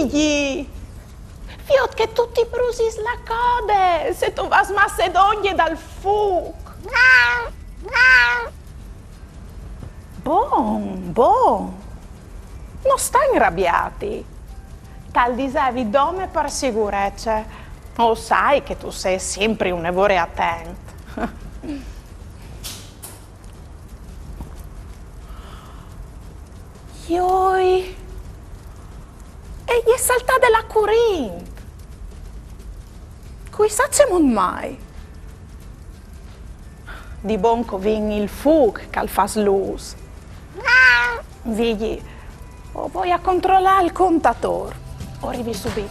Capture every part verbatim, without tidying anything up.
Vigji! Viôt che tu ti brusis la code, se tu vâs masse dongje dal fûc. Bon, bon. No sta inrabiâti. Tal disevi dome par sigurece. O sai che tu sês simpri une vore atent. Joi! E je saltade la curint! Cui sa cemût mai? Di bon che o vin il fûc che al fâs lûs. Vigji, o voi a controlâ il contatôr. O rivi subit.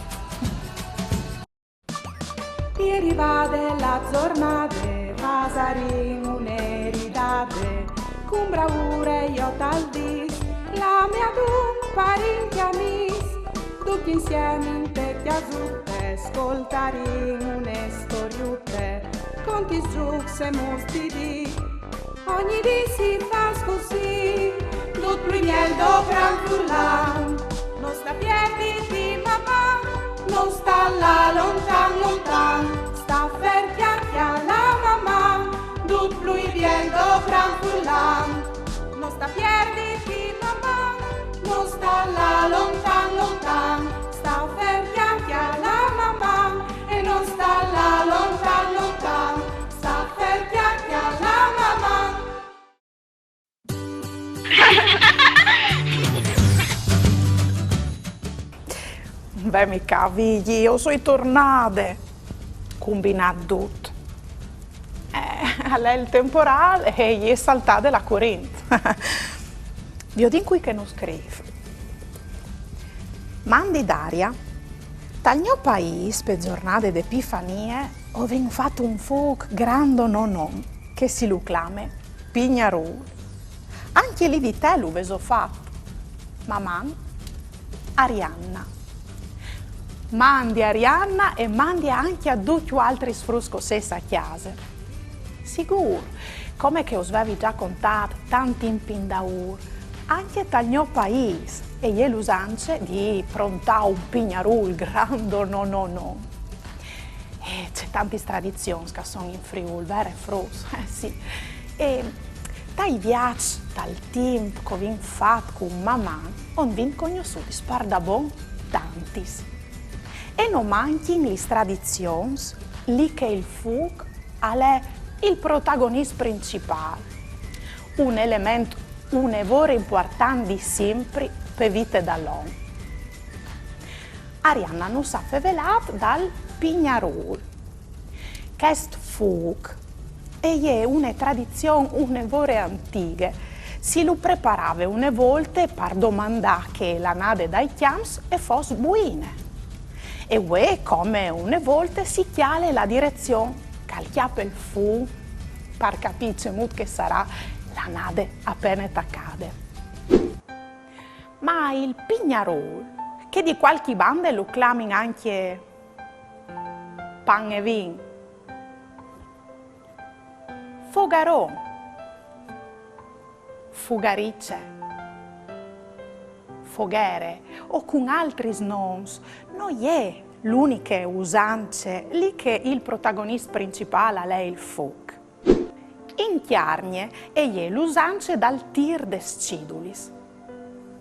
Je rivade la zornade, fasarìn une ridade, cun braure jo tal dîs, clamìn adun parint e amîs, ducj insiemi inte cjasute, scoltarìn une storiute, contis, zûcs e mûts di dì. Ogni dì si fâs cussì, dut plui biel dopran furlan. No sta pierditi, Maman, no sta lâ lontan, lontan. Sta fer, cjale, cjale, Maman, dut plui biel dopran furlan. No sta pierditi, Maman, no sta lâ lontan, lontan. Sta fer, cjale, cjale, Maman, e no sta lâ lontan, lontan. Sta fer, cjale, cjale, Maman. Ve mi ca, Vigji, o soi tornade. Combinât dut. Eh, al è il temporâl e e je saltade la curint. Viodìn cui che nus scrîf. Mandi Daria, tal gno paîs, pe zornade de Epifanie, o vin fat un fûc grandonon, che si lu clame pignarûl. Ancje li di te lu vêso fat. Maman, Arianna. Mandi Arianna e mandi ancje a ducj vualtris fruts che o sês a cjase. Sigûr, come che us vevi za contât tant timp indaûr, ancje tal gno paîs e je l'usance di prontâ un pignarûl grandonon. Eh, ce tantis tradizions che a son in Friûl, vere, fruts? Eh, sì. E tai viaçs tal timp che o vin fat cun Maman, o 'nd vin cognossudis pardabon tantis. E no mancjin lis tradizions, li che il fûc al è il protagonist principâl, un element une vore impuartant di simpri pe vite dal om. Arianna nus à fevelât dal pignarûl. Chest fûc e je une tradizion une vore antighe. Si lu preparave une volte par domandâ che la anade dai cjamps e fos buine. E vuê, come une volte, si cjale la direzion che al cjape il fum par capî cemût che e sarà la anade apene tacade. Ma il pignarûl, che di cualchi bande lu clamin ancje pan e vin, fogaron, fugarice, foghere o cun altris nons, no je l'uniche usance li che il protagonist principâl al è il fûc. In Cjargne e je l'usance dal tîr des cidulis.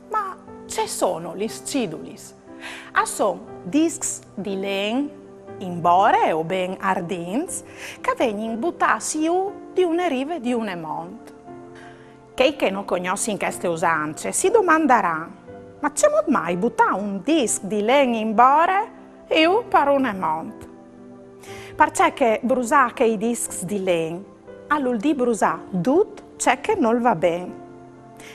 Ma ce sono lis cidulis? A son discs di len in bore o ben ardints che a vegnin butâts jù di une rive di une mont. Chei che no cognossin cheste usance si domandaran: ma cemût mai butâ un disc di len in bore jù par une mont? Parcè che brusâ chei discs di len al vûl dî brusâ dut ce che nol va ben.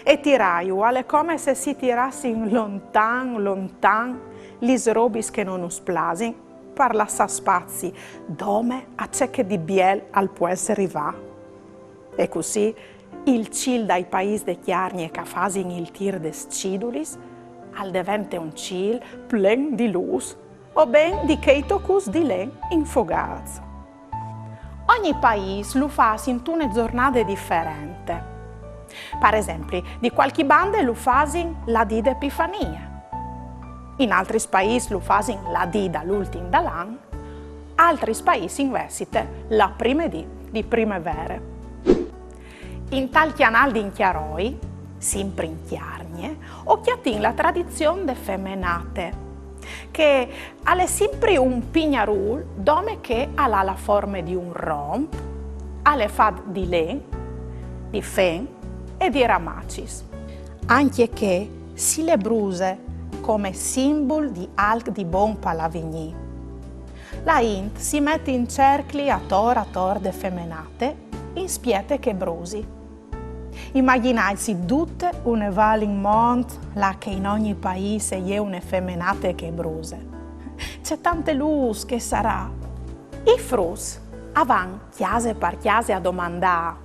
E tirâju al è come se si tirassin lontan, lontan lis robis che no nus plasin, par lassâ spazi dome a ce che di biel al pues rivâ. E cussì il cîl dai paîs de Cjargne che a fasin il tîr des cidulis al devente un cîl plen di lûs, o ben di chei tocuts di len infogâts. Ogni paîs lu fâs intune zornade diferente. Par esempli, di cualchi bande lu fasin la dì de Epifanie. In altris paîs lu fasin la dì dal ultin dal an, altris paîs invezit la prime dì di primevere. Intal cjanâl di Incjaroi, simpri in Cjargne, o cjatìn la tradizion de femenate, che al è simpri un pignarûl dome che al à la forme di un romp, al è fat di len, di fen e di ramacis. Ancje chê si le bruse come simbul di alc di bon pal avignî. La int si met in cercli ator ator de femenate, in spiete che e brusi. Imagjinaitsi dute une vâl in mont, là che in ogni paîs e je une femenate che e bruse. Ce tante lûs che e sarà! I fruts a van cjase par cjase a domandâ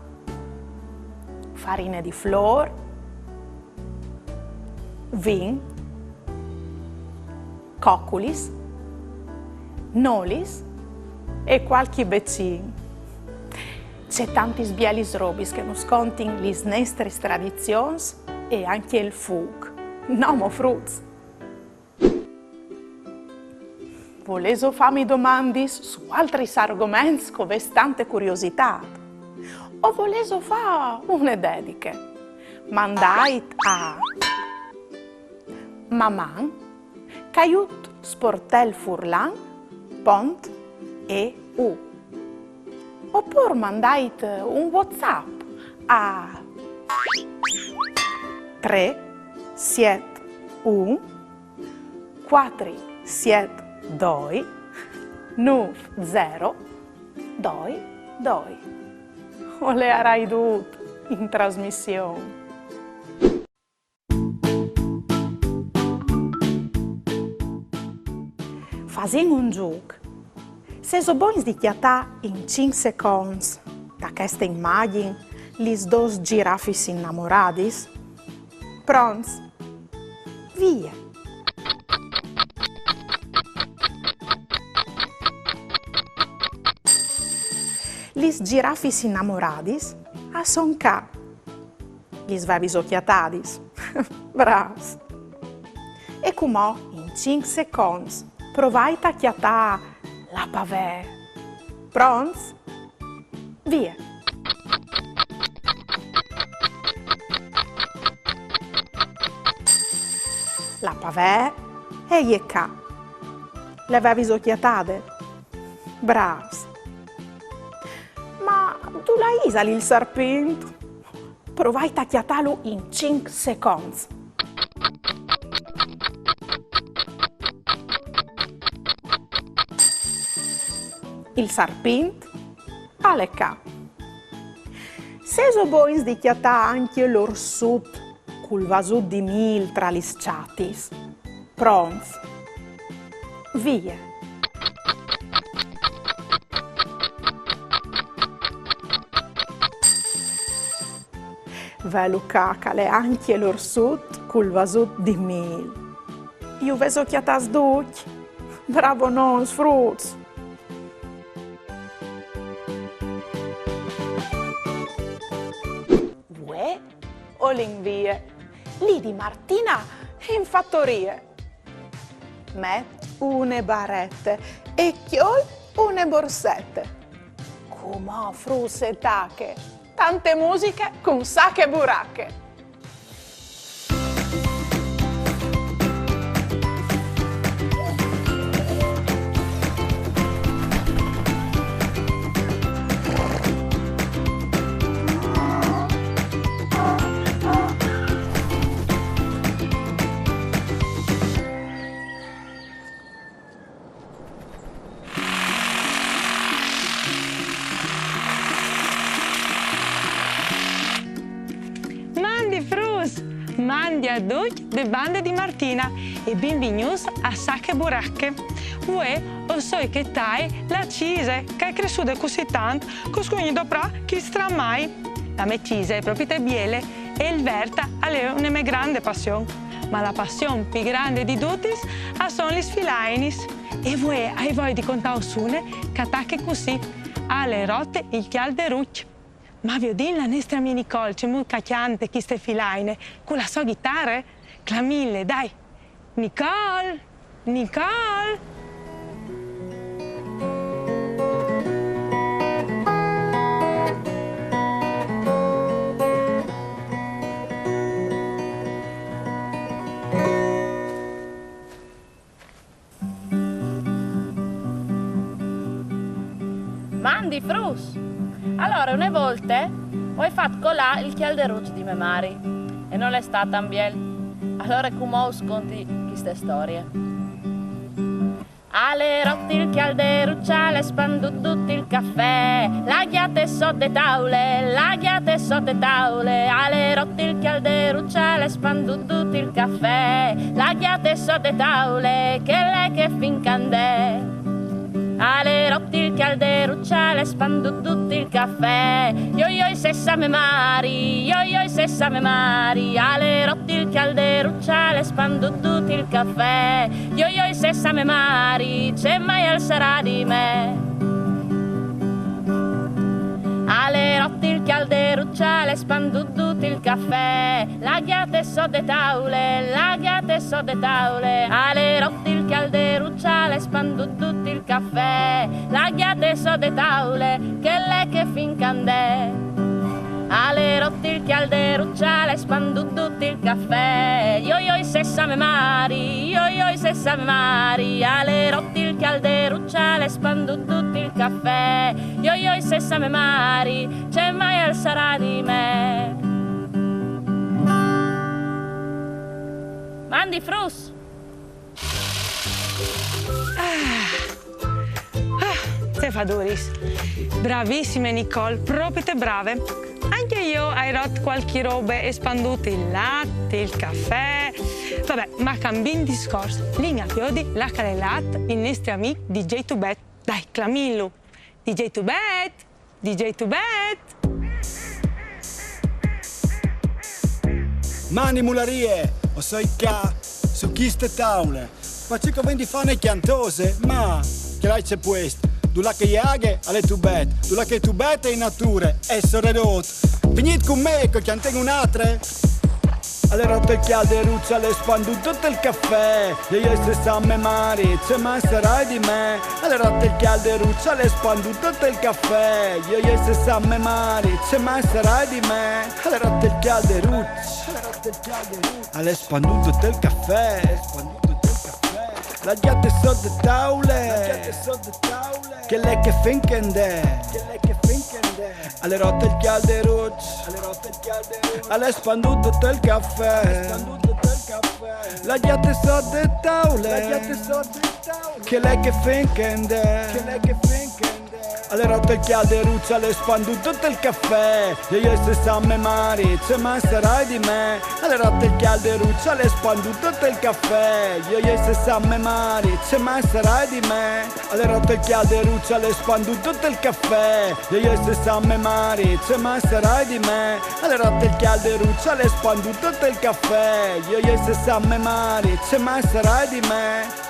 farine di flôr, vin, coculis, nolis e cualchi becin. Ce tantis bielis robis che nus contin lis nestris tradizions e ancje il fûc. No mo, fruts! Volêso fâmi domandis su altris argoments che o vês tante curiositât? O volêso fâ une dediche? Mandait a maman caiut sportelfurlan pont eu. Opûr mandait un WhatsApp a trê siet un cuatri siet doi nûf zero doi doi. O leiarai dut in trasmission. Fasìn un zûc. Sêso bogns di cjatâ in cinc seconts da cheste imagjin lis dôs girafis inamoradis? Pronts? Vie! Lis girafis inamoradis a son ca. Lis vêso cjatadis? Brâfs! E cumò, in cinc seconts, provait a cjatâ la pavee. Pronts? Vie! La pavee e je ca. Le vêso cjatade? Brâfs! Ma dulà isal il sarpint? Provait a cjatâlu in cinc seconts. Il sarpint al è ca. Sêso bogns di cjatâ ancje l'orsut cul vasut di mîl tra lis çatis? Pronts? Vie! Velu ca, che al è ancje l'orsut cul vasut di mîl. Ju vêso cjatâts ducj? Bravonons, fruts! Vuê o lin vie, li di Martina in fatorie. Met une barete e cjol une borsete. Cumò, fruts, e tache tante musiche cun Sache Burache. Mandi fruts! Mandi a ducj de bande di Martina e benvignûts a Sache Burache. Vuê o soi che tai la cise, che e je cressude cussì tant che o scugni doprâ chist tramai. La mê cise e je propite biele e il vert al è une mê grande passion. Ma la passion plui grande di dutis a son lis filainis. E vuê o ai voie di contâus une che e tache cussì: Al è rot il cjal de rucj. Ma viodìn la nestre amie Nicole cemût che e cjante cheste filaine cu la sô ghitare? Clamìnle, dai! Nicole! Nicole! Mandi fruts! Alore, une volte o ai fat colâ il cjalderuç di mê mari e nol è stât tant biel. Alore cumò us conti cheste storie. Al è rot il cjalderuç, al è spandût dut il cafè. La gjate sot de taule, la gjate sot de taule. Al è rot il cjalderuç, al è spandût dut il cafè. La gjate sot de taule, chê là che fin cjandè. Al è rot il cjalderuç, al è spandût dut il cafè. Joi joi, se sa mê mari, joi joi, se sa mê mari. Al è rot il cjalderuç, al è spandût dut il cafè. Joi joi, se sa mê mari, ce mai al sarà di me. Al è rot il cjalderuç, al è spandût dut il cafè. La gjate sot de taule, la gjate sot de taule. Al è rot il cjalderuç, al è spandût dut il cafè. La gjate sot de taule, chê là che fin cjandè. Al è rot il cjalderuç, al è spandût dut il cafè. Joi joi, se sa mê mari, joi joi, se sa mê mari. Al è rot il cjalderuç, al è spandût dut il cafè. Joi joi, se sa mê mari, ce mai al sarà di me. Mandi fruts! Ah, ce faduris. Bravissime Nicole, propite brave. Ancje jo o ai rot cualchi robe e spandût il lat, il cafè. Vabè, ma cambìn discors. Lin a viodi là che al è lât il nestri amì di J doi Bêt. Dai, clamìnlu. Di J doi Bêt! Di J doi Bêt! Mandi mularie, o soi ca, su cheste taule. Parcè che o ven di fâ une cjantose, ma, ce là, ce puest, dulà che e je aghe, al è tubet, dulà che e je tubet e je nature, e soredut. Vignît cun me, che o cjantìn une altre? Al è rot il cjalderuç, al è spandût dut il cafè. Joi joi, se sa mê mari, ce mai al sarà di me. Al è rot il cjalderuç, al è spandût dut il cafè. Joi joi, se sa mê mari, ce mai al sarà di me. Al è rot il cjalderuç, al è spandût dut il cafè. La gjate sot de taule, chê là che fin cjandè. Al è rot il cjalderuç, al è spandût dut il cafè. La gjate sot de taule, chê là che fin cjandè. Al è rot il cjalderuç, al è spandût dut il cafè. Joi joi, se sa mê mari, ce mai al sarà di me. Al è rot il cjalderuç, al è spandût dut il cafè. Joi joi, se sa mê mari, ce mai al sarà di me. Al è rot il cjalderuç, al è spandût dut il cafè. Joi joi, se sa mê mari, ce mai al sarà di me. Al è rot il cjalderuç, al è spandût dut il cafè. Joi joi, se sa mê mari, ce mai al sarà di me.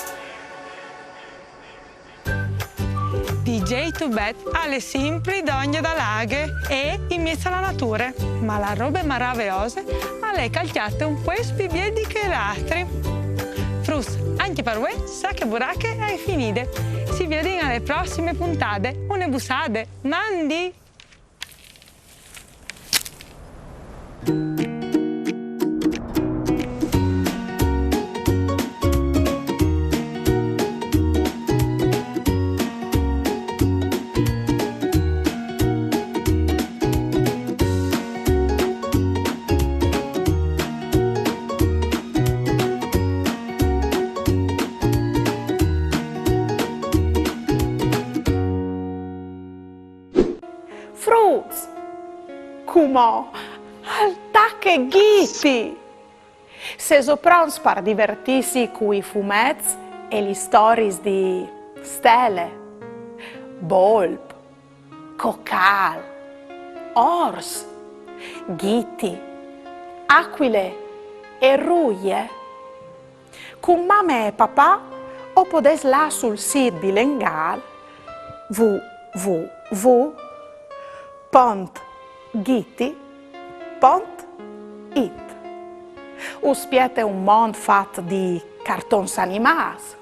Di J doi Bêt al è simpri dongje da la aghe e in mieç a la nature, ma la robe maraveose al è che al cjate un puest plui biel di chei altris. Fruts, ancje par vuê Sache Burache e je finide. Si viodìn a la prossime pontade. Une bussade, mandi! Fruts! Cumò al tache Ghiti! Sêso pronts par divertîsi cui fumets e lis storiis di Stele, Bolp, Cocâl, Ors, Ghiti, Acuile e Ruie? Cun mame e papà o podês lâ sul sît bilengâl www pont ghiti pont it. Us spiete un mont fat di cartons animâts,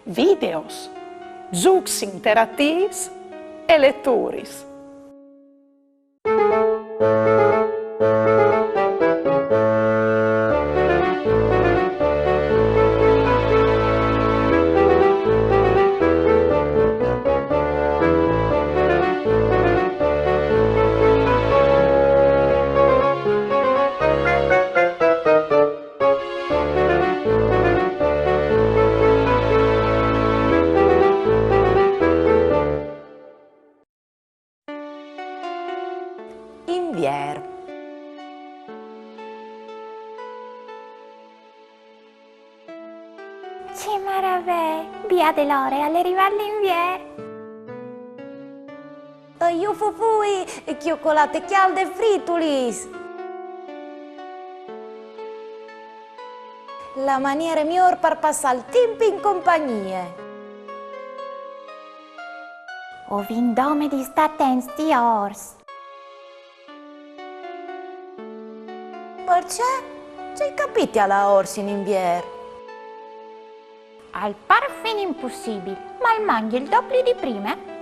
Videos, zûcs interatîfs e leturis. Invier. Ce maravee! Biade l'ore, al è rivât l'Invier! Aiù fufui, cjocolate cjalde e fritulis! La maniere miôr par passâ il timp in compagnie. O vin dome di stâ atents, ti ors. Parcè? Ce ai capît a lâ ors in Invier? Al pâr fin impussibil, ma al mangje il dopli di prime.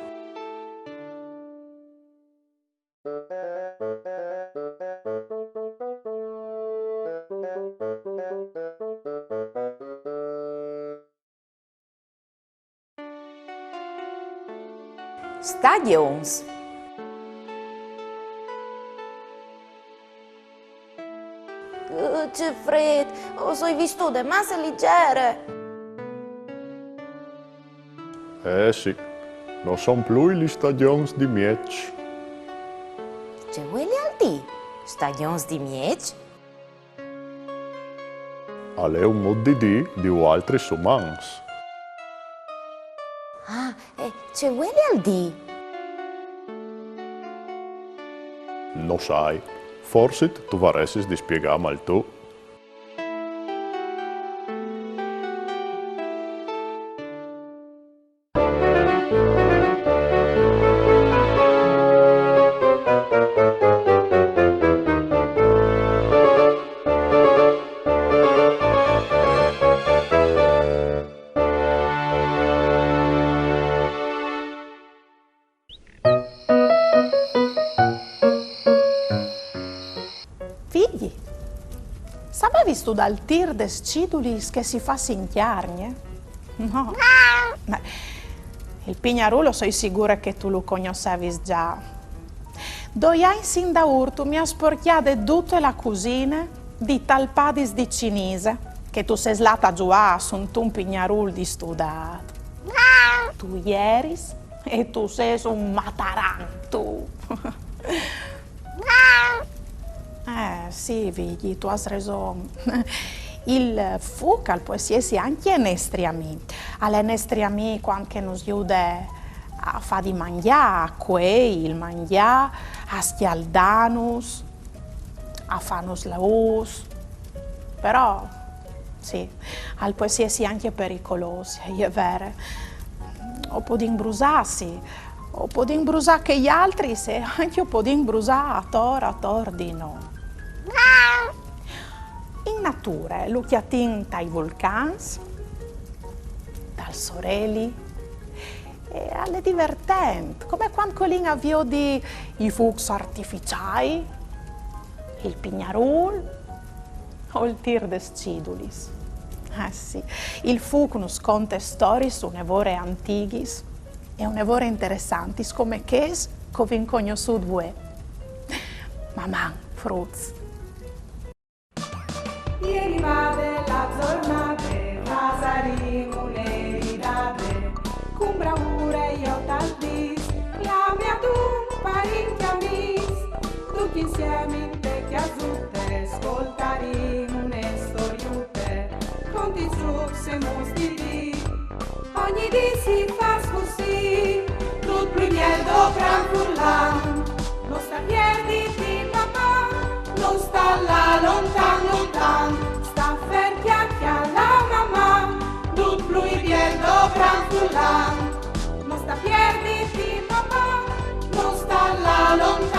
Stagjons. Uh, ce frêt! O soi vistude masse lizere! Eh sì, no son plui lis stagjons di mieç. Ce vuelial dî, stagjons di mieç? Al è un mût di dî di vualtris umans. Ah, e ce vuelial dî? No sai, forsit tu varessis di spiegâmal tu. Fîs, savevistu dal tîr des cidulis che si fâs in Cjargne? No. Beh, il pignarûl o soi sigure che tu lu cognossevis za. Doi agns indaûr tu mi âs sporcjade dute la cusine di talpadis di cinise, che tu sês lât a zuâ suntun pignarûl distudât. Tu jeris e tu sês un mataran, tu. Eh, sì, Vigji, tu âs reson. Il fûc al pues jessi ancje nestri amì. Al è nestri amì cuant che nus jude a fâ di mangjâ, a cuei il mangjâ, a scjaldânus, a fânus la ûs. Però, sì, al pues jessi ancje pericolôs, e je vere. O podìn brusâsi, o podìn brusâ chei altris e ancje o podìn brusâ ator, ator di nô. In nature lu cjatìn tai vulcans, dal soreli, e al è divertent, come cuant che o lin a viodi i fûcs artificiâi, il pignarûl o il tîr des cidulis. Eh sì, il fûc nus conte storiis une vore antighis e une vore interessantis, come chês che o vin cognossût vuê. Maman, fruts! E je rivade la zornade, fasarìn une ridade, cun braure jo tal dîs, clame a dun parint e amîs, ducj insiemi inte cjasute, scoltarìn une storiute, conti zûcs e mûts di dì. Ogni dì si fâs cussì, dut plui biel dopran furlan. No sta pierditi, Maman, no sta lâ lontan, lontan. Sta fer, cjale, cjale, Maman, dut plui biel dopran furlan. No sta pierditi, Maman, no sta lâ lontan.